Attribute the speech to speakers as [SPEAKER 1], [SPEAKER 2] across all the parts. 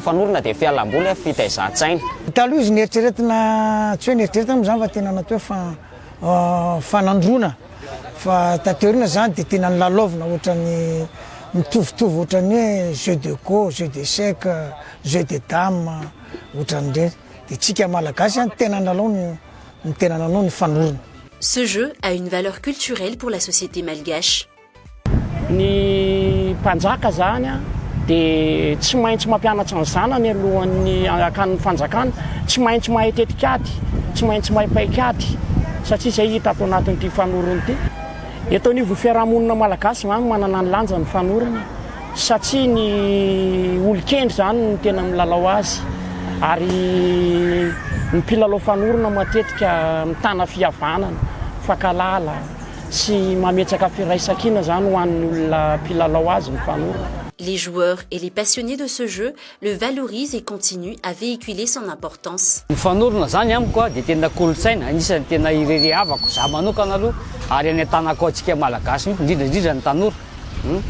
[SPEAKER 1] Fanorona dia fialamboly, fitaizan-tsaina.
[SPEAKER 2] Taloha izy neritreretina, tsy hoe neritreretina moa zany fa tena natao hoe fanandroana fa taty aoriana zany dia tena nilalaovina ohatran'ny mitovitovy ohatran'ny hoe jeu de go, jeu d'échec, jeu de dame ohatran'ireny. Dia tsika malagasy zany tena nilalao ny tena nanao ny fanorona.
[SPEAKER 3] Ce jeu a une valeur culturelle pour la société malgache.
[SPEAKER 4] Ny mpanjaka zany dia tsy maintsy mampianatra ny zanany alohan'ny hakany ny fanjakana, tsy maintsy mahay tetikady, tsy maintsy mahay paikady satria izay hita ato anatin'ity fanorona ity. Eto anivon'ny fiarahamonina malagasy izany manana ny lanjany ny fanorona satria ny olon-kendry izany no tena milalao azy ary ny mpilalao fanorona matetika mitana fihavanana, mifankahalala. Tsy mametraka firaisankina zany ho an'ny olona mpilalao azy ny fanorona.
[SPEAKER 3] Les joueurs et les passionnés de ce jeu le valorisent et continuent à véhiculer son importance.
[SPEAKER 5] Ny fanorona zany amiko a dia tena kolontsaina anisan'ny tena irerehavako za manokana aloha ary anentanako antsika malagasy mihitsy indrindra indrindra ny tanora hum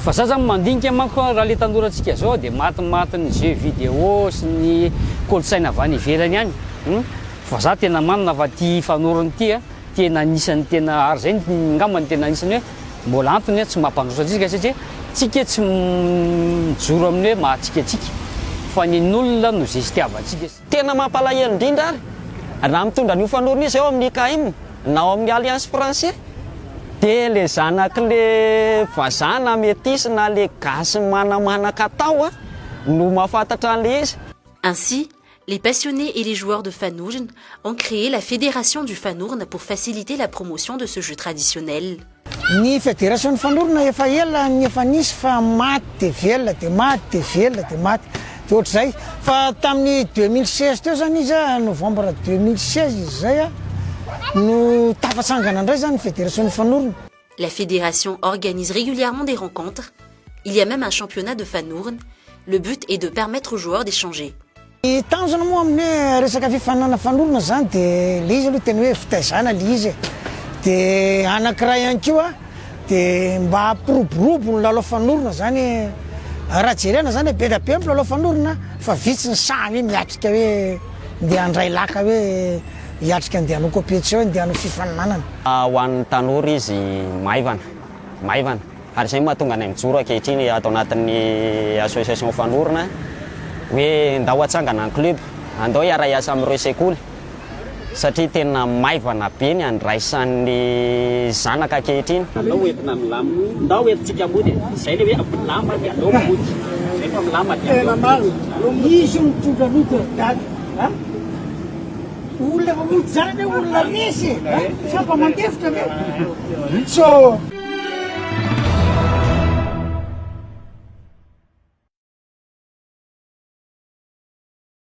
[SPEAKER 5] fa za zany mandinika manko raha le tanorantsika zao dia matimatin'ny jeux vidéo sy ny kolontsaina avy any ivelany any hum fa za tena manana fa ty fanorona ity a Tena anisan'ny tena ary zay ngamba no tena anisan'ny hoe mbola antony tsy mampandroso antsika satria tsika tsy mijoro amin'ny hoe maha tsika antsika fa ny n'olona no zestiavantsika.
[SPEAKER 1] Tena mampalahelo indrindra ary raha mitondra an'io fanorona io izay ao amin'ny IKM na ao amin'ny Alliance Français dia le zanak'le vazaha na metisy na le gasy manamanaka atao no mahafantatra an'le izy.
[SPEAKER 3] Ainsi, les passionnés et les joueurs de Fanorona ont créé la Fédération du Fanorona pour faciliter la promotion de ce jeu traditionnel.
[SPEAKER 2] Ny fédération ny fanorona efa ela ny efa nisy fa maty de velona de maty de velona de maty de ohatr'izay fa tamin'ny 2016 teo zany izy a, novembre 2016 izy zay a no tafatsangana indray zany ny fédération ny fanorona.
[SPEAKER 3] La fédération organise régulièrement des rencontres. Il y a même un championnat de Fanorona. Le but est de permettre aux joueurs d'échanger.
[SPEAKER 2] Ny tanjona moa amin'ny hoe resaka fifaninana fanorona zany de le izy aloha tena hoe fitaizana le izy e, de anankiray ihany koa de mba hampiroborobo ny lalao fanorona zany. Raha jerena zany hoe be da be mpilalao fanorona fa vitsy ny sahy hoe miatrika hoe ndeha handray laka hoe hiatrika andeha hanao compétition, andeha hanao fifaninanana.
[SPEAKER 1] Ho an'ny tanora izy maivana, maivana ary izay no mahatonga anay mijoro ankehitriny ato anatin'ny association fanorona hoe ndao hatsangana ny club, andao hiara-hiasa amin'ireo sekoly satria tena maivana be ny andraisan'ny zanaka ankehitriny.
[SPEAKER 4] Andao entina milamina, ndao entintsika mody e, zay le hoe milama dia aleo mody, zay fa milama dia aleo mody.
[SPEAKER 2] Izy io mitondra an'io dada a! Olona efa mody zany ve olona resy e! Sa mba mandefitra ve? So.